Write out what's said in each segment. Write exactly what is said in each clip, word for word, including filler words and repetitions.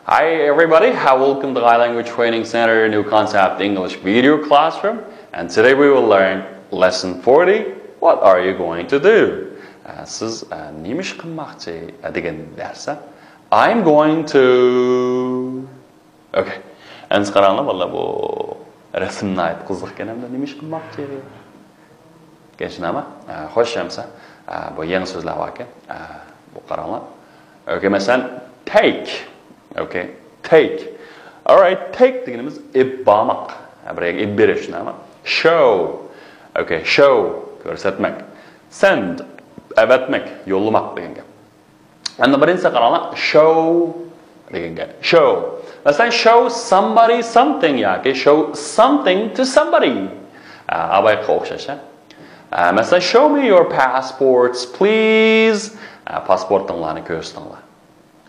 Hi everybody, uh, welcome to Thai Language Training Center New Concept English Video Classroom. And today we will learn lesson forty. What are you going to do? Uh, سىز uh, نېمە ئىش قىلماقچى uh, دېگەن دەرس. I'm going to. Okay. ئەمدى قاراڭلار، بالىلار، بۇ رەسىم ناھايىتى قىزىق ئىكەن. ئەمدى نېمە ئىش قىلماقچى؟ كەچۈرۈڭلار. ئە، خوش، ئەمسە. ئە، بۇ يېڭى سۆزلەر باركەن. ئە، بۇ قاراڭلار. Okay، مەسىلەن، take. Okay، take. Alright، take دېگىنىمىز ئېلىپ بارماق. ئە، بىر يەرگە ئېلىپ بېرىش، شۇنداقمۇ؟ Show. Okay، show، كۆرسەتمەك. Send، ئەۋەتمەك، يوللىماق دېگەن گەپ. ئەمدى بىرىنچىسى قاراڭلار، show دېگەن گەپ. Show. مەسىلەن، show somebody something ياكى show something to somebody. ئە، ئابايقا ئوخشاش، ھە؟ ئە، مەسىلەن، show me your passports, please. ئە، پاسپورتۇڭلارنى كۆرسىتىڭلار.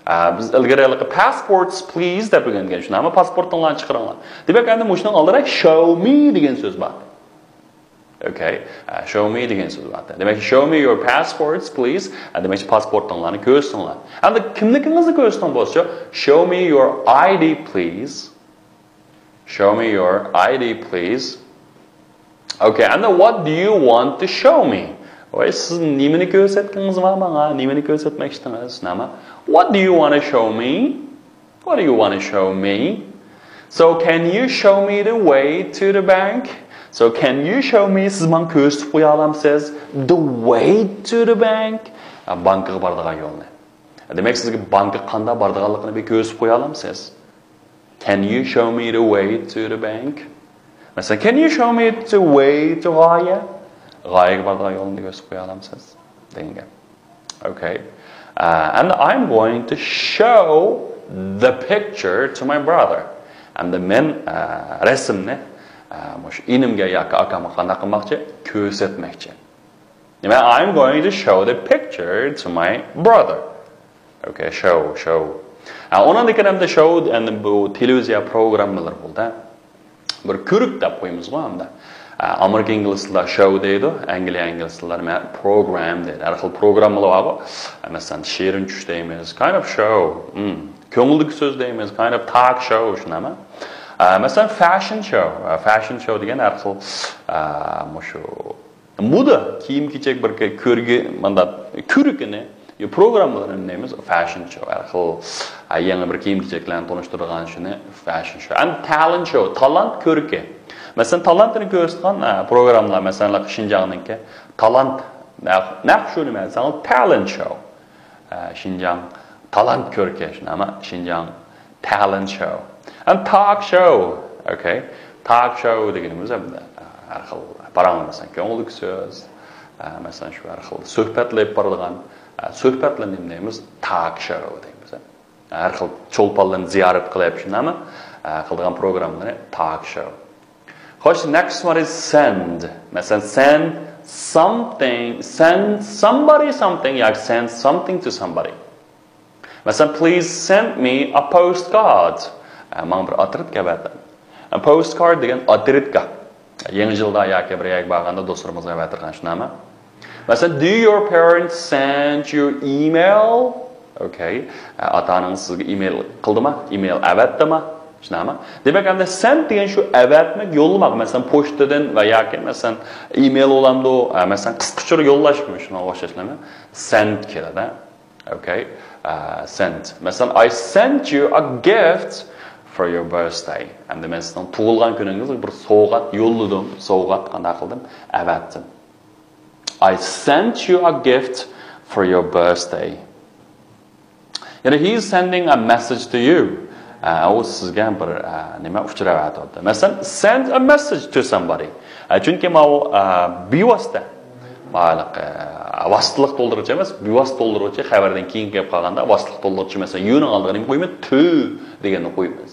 ئە، بىز ئىلگىرى ھېلىقى passports, please دەپ ئۆگەنگەن، شۇنداقمۇ؟ پاسپورتۇڭلارنى چىقىرىڭلار. دېمەك، ئەمدى مۇشۇنىڭ ئالدىدا show me دېگەن سۆز بار. Okay، ئە، show me دېگەن سۆز بار. دېمەك، show me your passports, please. ئە، دېمەكچى، پاسپورتۇڭلارنى كۆرسىتىڭلار. ئەمدى كىملىكىڭىزنى كۆرسىتىڭ بولسىچۇ، show me your I D, please. Show me your I D, please. Okay, and then what do you want to show me? ۋاي، سىز نېمىنى كۆرسەتكىڭىز بار ماڭا؟ نېمىنى كۆرسەتمەكچىدىڭىز؟ نېمە؟ What do you want to show me? What do you want to show me? So can you show me the way to the bank? So can you show me, سىز ماڭا كۆرسىتىپ قويالامسىز the way to the bank? ئە، بانكىغا بارىدىغان يولنى. دېمەك، سىزگە بانكىغا قانداق بارىدىغانلىقىنى بىر كۆرسىتىپ قويالامسىز؟ Can you show me the way to the bank? مەسىلەن، can you show me the way to غايە? غايەگە بارىدىغان يولنى كۆرسىتىپ قويالامسىز؟ دېگەن گەپ. Okay. Uh, and I'm going to show the picture to my brother. ئەمدى مەن، ئە، رەسىمنى، ئە، مۇشۇ ئىنىمگە ياكى ئاكامغا قانداق قىلماقچى؟ كۆرسەتمەكچى. نېمە؟ I'm going to show the picture to my brother. Okay, show, show. ئە، ئۇنىڭدىن كېيىن ئەمدى show، ئەمدى بۇ تېلېۋىزىيە پروگراممىلىرى بولدى. بىر كۆرۈك دەپ قويىمىزغۇ ئەمدى. ئە، ئامېرىكا ئىنگلىز تىلىدا show دەيدۇ، ئەنگلىيە ئىنگلىز تىللار نېمە، program دەيدۇ. ھەر خىل پروگراممىلار بارغۇ. ئە، مەسىلەن، شېرىن چۈش دەيمىز، kind of show. ھىم. كۆڭۈلدىكى سۆز دەيمىز، kind of talk show، شۇنداقمۇ؟ ئە، مەسىلەن، fashion show. ئە، fashion show دېگەن ھەر خىل، ئە، مۇشۇ مودا، كىيىم-كېچەك بىر كۆرگى، مانداق كۆرۈكىنى، يا پروگراممىلىرىنى دەيمىز، fashion show. ھەر خىل، ھە، يېڭى بىر كىيىم-كېچەكلەرنى تونۇشتۇرىدىغان شۇنى fashion show. ئەمدى talent show، تالانت كۆرۈكى. مەسىلەن، تالانتىنى كۆرسىتىدىغان، ھە، پروگراممىلار، مەسىلەن، شىنجاڭنىڭكى تالانت، نەق، نەق شۇ نېمە دېسەڭ، talent show. ئە، شىنجاڭ تالانت كۆركەش، نېمە؟ شىنجاڭ talent show. And talk show. Okay. Talk show دېگىنىمىز ھەم، ئە، ھەر خىل پاراڭلار، مەسىلەن، كۆڭۈللۈك سۆز، ئە، مەسىلەن، شۇ ھەر خىل سۆھبەتلەر ئېلىپ بارىدىغان، ئە، سۆھبەتلەرنى نېمە دەيمىز؟ Talk show دەيمىز. ھەر خىل چولپانلارنى زىيارەت قىلىپ، شۇنداقمۇ؟ ئە، قىلىدىغان پروگراممىلىرى talk show. خوش، next one is send. مەسىلەن، send something, send somebody something ياكى send something to somebody. مەسىلەن، please send me a postcard. ئە، ماڭا بىر ئاترېتكا ئەۋەتىڭ. ئە، postcard دېگەن ئاترېتكا. يېڭى يىلدا ياكى بىر يەرگە بارغاندا دوستلىرىمىزغا ئەۋەتىدىغان، شۇنداقمۇ؟ مەسىلەن، do your parents send you email? Okay. ئاتا-ئانىڭىز سىزگە ئىمېيل قىلدىما؟ ئىمېيل ئەۋەتتىما؟ شۇنداقمۇ؟ دېمەك، ئەمدى send دېگەن شۇ ئەۋەتمەك، يوللىماق. مەسىلەن، پوچتىدىن ۋە ياكى، مەسىلەن، ئىمېيل بولامدۇ؟ ئە، مەسىلەن، قىسقا ئۇچۇر يوللاشمۇ؟ شۇنىڭغا ئوخشاش نېمە؟ Send كېلىدۇ. Okay. ئە، send. مەسىلەن، I sent you a gift for your birthday. ئەمدى مەن سىزنىڭ تۇغۇلغان كۈنىڭىزگە بىر سوۋغات يوللىدىم. سوۋغات قانداق قىلدىم؟ ئەۋەتتىم. I sent you a gift for your birthday. يەنى he is sending a message to you. ئە، ئۇ سىزگە بىر، ئە، نېمە، ئۇچۇر ئەۋەتىۋاتىدۇ. مەسىلەن، send a message to somebody. ئە، چۈنكى ماۋۇ، ئە، بىۋاسىتە. ماۋۇ، ئە، ۋاسىتىلىق تولدۇرغۇچ ئەمەس، بىۋاسىتە تولدۇرغۇچى خەۋەردىن كېيىنكى گەپ قالغاندا ۋاسىتىلىق تولدۇرغۇچى، مەسىلەن، يۇنىڭ ئالدىغا نېمە قويىمىز؟ To دېگەننى قويىمىز.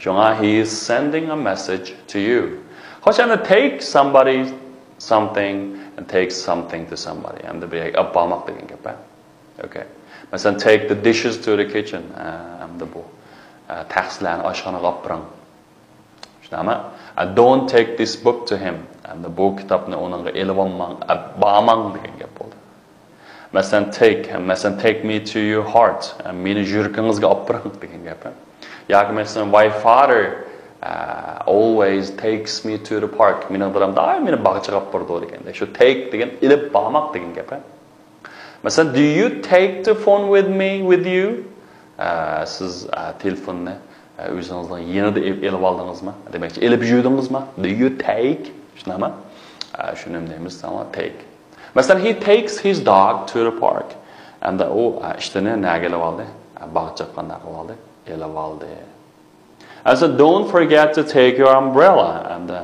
شۇڭا he is sending a message to you. خوش، ئەمدى take somebody something and take something to somebody. ئەمدى بىر يەرگە ئەپ بارماق دېگەن گەپ، ھە؟ Okay. مەسىلەن، take the dishes to the kitchen. ئە، ئەمدى بۇ، ئە، تەخسىلەرنى ئاشخانىغا ئاپىرىڭ. شۇنداقمۇ؟ ئە، don't take this book to him. ئەمدى بۇ كىتابنى ئۇنىڭغا ئېلىۋالماڭ، ئەپ بارماڭ دېگەن گەپ بولدى. مەسىلەن، take، مەسىلەن، take me to your heart. ئە، مېنى يۈرىكىڭىزگە ئاپىرىڭ دېگەن گەپ. ياكى مەسىلەن، my father uh, always takes me to the park. مېنىڭ دادام دائىم مېنى باغچىغا ئاپىرىدۇ دېگەندەك. شۇ take دېگەن ئېلىپ بارماق دېگەن گەپ. مەسىلەن، do you take the phone with me, with you? ئە، سىز ئە، تېلېفوننى ئە، ئۆزىڭىزنىڭ يېنىدا ئېلىپ ئېلىپ ئالدىڭىزمۇ؟ دېمەكچى، ئېلىپ يۈردىڭىزمۇ؟ Do you take؟ شۇنداقمۇ؟ ئە، شۇنى دەيمىز، تامام، take. مەسىلەن، he takes his dog to the park. ئەمدى ئۇ ئە، ئىتىنى نەگە ئېلىپ ئالدى؟ ئە، باغچىغا قانداق قىلىپ ئالدى؟ ئېلىپ ئالدى. ئەمدى don't forget to take your umbrella. ئەمدى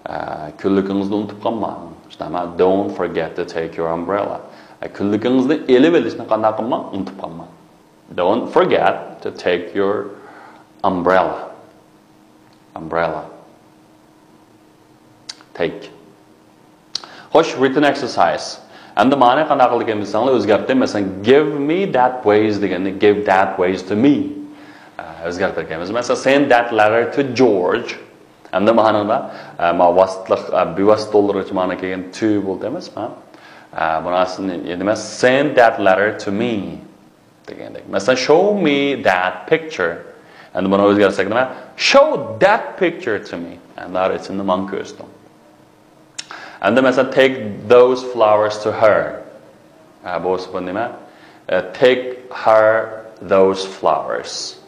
ئە، كۈنلۈكىڭىزنى ئۇنتۇپ قالماڭ. شۇنداقمۇ؟ Don't forget to take your umbrella. ئە، كۈنلۈكىڭىزنى ئېلىپ ئېلىشنى قانداق قىلماڭ؟ ئۇنتۇپ قالماڭ. Don't forget to take your umbrella. Umbrella. Take. خوش، written exercise. ئەمدى مانا قانداق قىلىدىكەن دېسەڭلار، ئۆزگەرتتى. مەسىلەن، give me that vase دېگەننى give that vase to me. ئە، ئۆزگەرتىدىكەنمىز. مەسىلەن، send that letter to George. ئەمدى مانا، ئە، ما ۋاسىتىلىق، ئە، بىۋاسىتە تولدۇرغۇچ مانا كەلگەن to بولدى ئەمەسمۇ؟ ئە، بۇنىڭ ئاستىدا نېمە؟ Send that letter to me. دېگەندەك. مەسىلەن، show me that picture. ئەمدى بۇنى ئۆزگەرتسەك نېمە؟ Show that picture to me. ئەمدى رەسىمنى ماڭا كۆرسىتىڭ. ئەمدى مەسىلەن، take those flowers to her. ئە، بولسا بۇ نېمە؟ ئە، take her those flowers.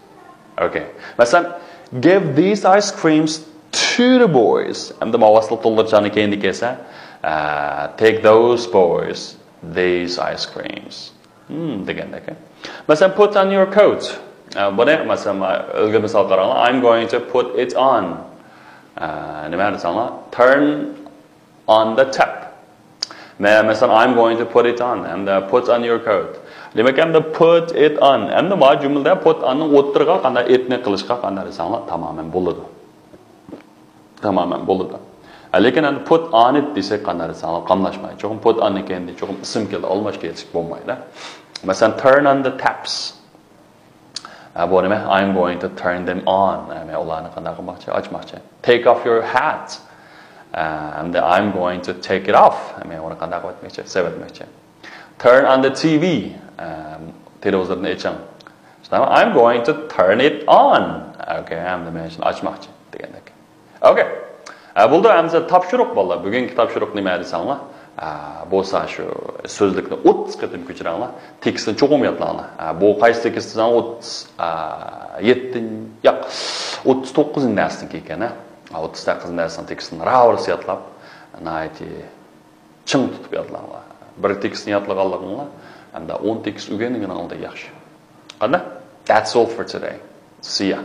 Okay. مەسىلەن، give these ice creams to the boys. ئەمدى ما ۋاسىتىلىق تولدۇرۇش جانى كەينىدە كەلسە، ئە، take those boys these ice creams. Hmm، دېگەندەك. مەسىلەن، put on your coat. ئە، بۇنى، مەسىلەن، ئىلگىرى مىسال قاراڭلار. I'm going to put it on. ئە، نېمە دېسەڭلار؟ Turn on the tap. مە-، مەسىلەن، I'm going to put it on. ئەمدى put on your coat. دېمەك، ئەمدى put it on. ئەمدى ما جۈملىدە put on نىڭ ئوتتۇرىغا قانداق it نى قىلىشقا قانداق دېسەڭلار، تامامەن بولىدۇ. تامامەن بولىدۇ. لېكىن ئەمدى put on it دېسەك قانداق دېسەڭلار قاملاشمايدۇ. چوقۇم put on نى كەينىدە چوقۇم ئىسىم كېلىدۇ، ئالماش كېلىشلىك بولمايدۇ. مەسىلەن، turn on the taps. ئە، بۇ نېمە؟ I'm going to turn them on. ئە، مەن ئۇلارنى قانداق قىلماقچى؟ ئاچماقچى. Take off your hat. ئە، ئەمدى I'm going to take it off. ئە، مەن ئۇنى قانداق قىلىۋەتمەكچى؟ سېلىۋەتمەكچى. Turn on the T V. ئە، تېلېۋىزورنى ئېچىڭ. شۇنداقمۇ؟ I'm going to turn it on. Okay، ئەمدى مەن شۇنى ئاچماقچى دېگەندەك. Okay. ئە، بولدى، ئەمدى تاپشۇرۇق بالىلار. بۈگۈنكى تاپشۇرۇق نېمە دېسەڭلار؟ ئە، بولسا شۇ سۆزلۈكنى ئوتتۇز قېتىم كۆچۈرۈڭلار. تېكىستنى چوقۇم يادلاڭلار. ئە، بۇ قايسى تېكىست دېسەڭلار، ئوتتۇز، ئە، يەتتىنچى، ياق، ئوتتۇز توققۇزىنچى دەرسنىڭكى ئىكەن، ھە؟ ئە، ئوتتۇز توققۇزىنچى دەرسنىڭ تېكىستىنى راۋۇرۇس يادلاپ، ناھايىتى چىڭ تۇتۇپ يادلاڭلار. بىر تېكىستنى يادلىغانلىقىڭلار، ئەمدى ئون تېكىست ئۆگەنگىنىڭدەك ياخشى. قانداق؟ That's all for today. See ya.